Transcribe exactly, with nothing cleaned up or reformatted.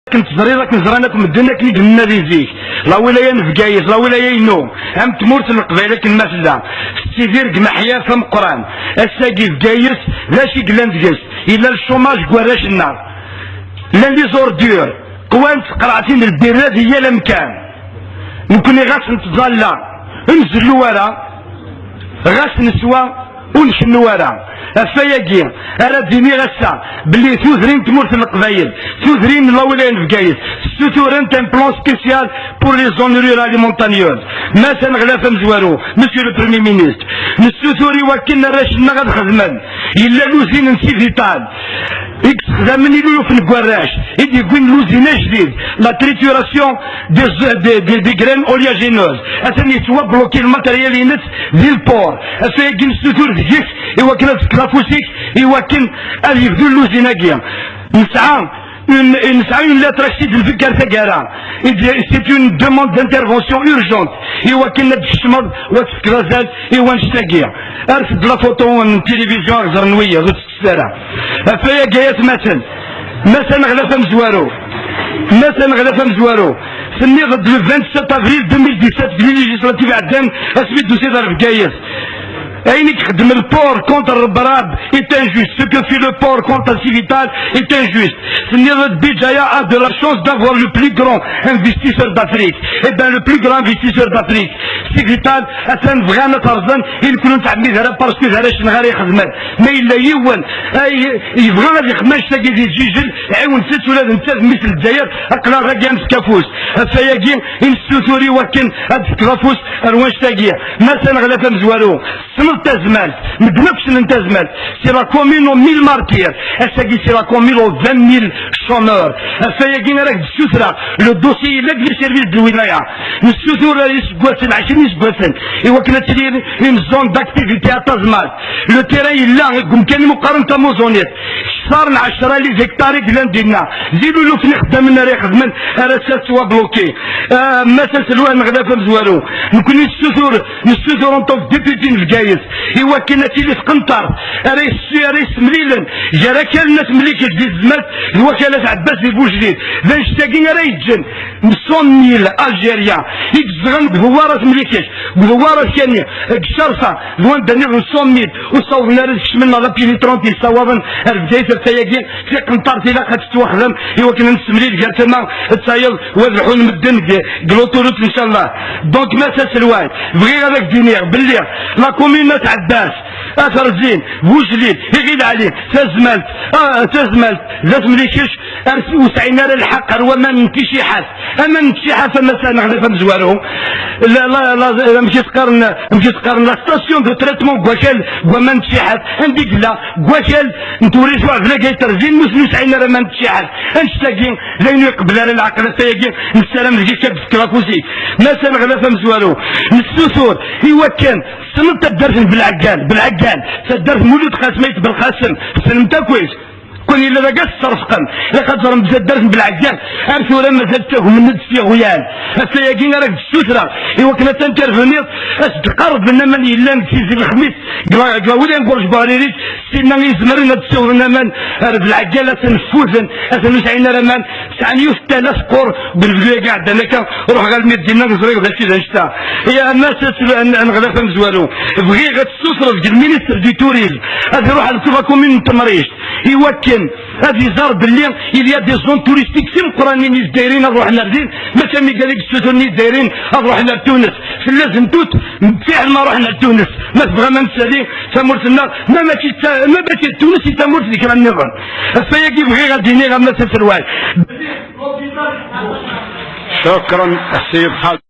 Akken teẓriḍ, akken ẓran akk medden, akken i d-nenna di zik, la wilaya n Bgayet, la wilaya inu, am tmurt n Leqbayel akken ma tella, tettidir deg maḥyaf ameqqran. Ass-agi Bgayet, d acu i yellan deg-s? Yella le chômage deg warrac-nneɣ. Llan les ordures, qwant tqerɛtin n lbirra di yal amkan. Nekkni ɣas nettẓalla, ur nzellu ara, ɣas neswa, ur ncennu ara. Ɣef wayagi ara d-iniɣ ass-a belli tudrin n tmurt n Leqbayel, tudrin n la wilaya n Bgayet, ssuturent un plan spécial pour les zones rurales et montagneuses. Mass Aneɣlaf amezwaru, Monsieur le Premier Ministre, nessutur i wakken arrac-nneɣ ad xedmen. Yella l'usine n Sivital i yessexdamen ilulufen n warrac, i d-yewwin l'usine ajdid, la trituration des, des, des, des graines oléagineuses. Atan yettwabloki lmateryal-ines di lport. Ass-agi nessutur deg-k i wakken ad tefkeḍ afus-ik i wakken ad yebdu lluzin-agi. Nesɛa une, nesɛa une lettre ass-id nfekker taggara. I d-, c'est une demande d'intervention urgente i wakken ad d-tkecmeḍ u ad tefkeḍ azal i wannect-agi. Err-d la photo n télévision ad ɣ-ẓren wiyaḍ, ur tettett ara. Ɣef wayagi ay atmaten, Mass Aneɣlaf amezwaru, Mass Aneɣlaf amezwaru, tenniḍ-d le vingt-sept avril deux mille dix-sept deg les législatives iɛeddan, asmi d-tusiḍ ar Bgayet. Ayen i ixeddem le port contre Rebrab est injuste. Ce que fait le port contre Sivital est injuste. Tenniḍ-d Bijaya a de la chance d'avoir le plus grand investisseur d'Afrique. Eh ben, le plus grand investisseur d'Afrique, Sivital, atan bɣan ad t-rẓen, i nekkni ur nettɛemmid ara parce que d arrac-nneɣ ara ixedmen. Ma yella yiwen ay yebɣa ad ixdem annect-agi di Ǧiǧel, ɛiwnet-t ula d netta d mmi-s n Lezzayer, aql-aɣ dagi ad nefk afus. Ɣef wayagi i nessutur i wakken ad d-tefkeḍ afus ar wannect-agi. Mass Aneɣlaf amezwaru, tessneḍ tazmalt, medden akk ssnen tazmalt. C'est la commune aux mille martyrs. Ass-agi, c'est la commune aux vingt mille chômeurs. Ɣef wayagi ara k-d-ssutreɣ, le dossier yella deg les services de lwilaya. Nessutur iseggasen, ɛecrin iseggasen, i wakken ad tili une zone d'activité à tazmalt. Le terrain yella deg umkan imeqqaren tamuzunit. Kter n ɛecra les hectares i yellan dinna. D ilulufen ixeddamen ara ixedmen, ara s-, ad ttwabloki. Ah, Mass Aselway Aneɣlaf amezwaru, nekkni nessutur, nessutur en tant que député n Bgayet, i wakken ad tili tqenṭert ara yessu-, ara yessemlilen gar akal n At Mlikec di tezmalt d wakal At Ɛebbas di Bujdid. D annect-agi ara yeǧǧen cent mille Algériens i izedɣen deg Dewwar At Mlikec, deg Dewwar At Kani, deg Cerfa, d wanda nniḍen cent mille ur ssawḍen ara ad kecmen neɣ la pénétrante yessawaḍen ar Bgayet. Ɣef wayagi, tiqenṭert ilaq ad tettwaxdem i wakken ad nessemlil gar tama d tayeḍ, u ad lḥun medden deg, deg l'autoroute, ncallah. Donc, Mass Aselway, bɣiɣ ad ak-d-iniɣ belli la commune n At Ɛebbas, At Rẓin, Bujlil, Iɣil Ɛli, Tazmalt, ah, Tazmalt d At Mlikec, ar s-, ur sɛin ara lḥeqq ar waman n Ticiḥat. Aman n Ticiḥat, a Mass Aneɣlaf amezwaru, la, la, la, amek i s-qqaren, amek i s-qqaren, la station de traitement n wakal n waman n Ticiḥat, anda i yella? Deg wakal n Tewrirt Uɛbel-agi At Rẓin, nutni ur sɛin ara aman n Ticiḥat. Annect-agi d ayen ur iqebbel ara leɛqel. Ass-agi nessaram deg-k ad d-tefkeḍ afus-ik. Mass Aneɣlaf amezwaru, nessutur i wakken tessneḍ taddart n Belɛeggal, Belɛeggal, taddart n Mulud Qasem Ayt Belqasem, tessnemt akk-is. Kun yella dagi ad tettreṣqem, ilaq ad teẓrem taddart n Belɛeggal, ar tura mazal ttagmen-d s yiɣyal. Ass-agi ara k-d-ssutreɣ i wakken ad tinterveniḍ, ad s-d-qerrben aman yellan deg Tizi Lexmis, deg la, deg la William Gorge Bariri, sinna i izemren ad ssiwḍen aman ar Belɛeggal, ad ten-ffuden, ad ten ur sɛin ara aman, sɛan yiwet n tala teqqur deg unebdu-agi iɛeddan akka, ruḥeɣ almi d dinna ur ẓriɣ d acu d annect-a. Ya, a Mass Aselway Aneɣlaf amezwaru, bɣiɣ ad tessutreḍ deg le ministre du tourisme, ad iruḥ ar la commune n Temrict, i wakken ad iẓer belli il y a des zones touristiques timeqqranin i s-dayrin ad ruḥen ar din, maca mi gad i yessuturen i s-dayrin ad ruḥen ar Tunes. Fell-asen tut, fiḥel ma ruḥen ar Tunes. Ma tebɣam ad nessali tamurt-nneɣ, ma mačči d ta-, ma mačči d Tunes, i tamurt d kra nniḍen. Ɣef wayagi bɣiɣ ad d-iniɣ a Mass Aselway. شكرا السيد خالد.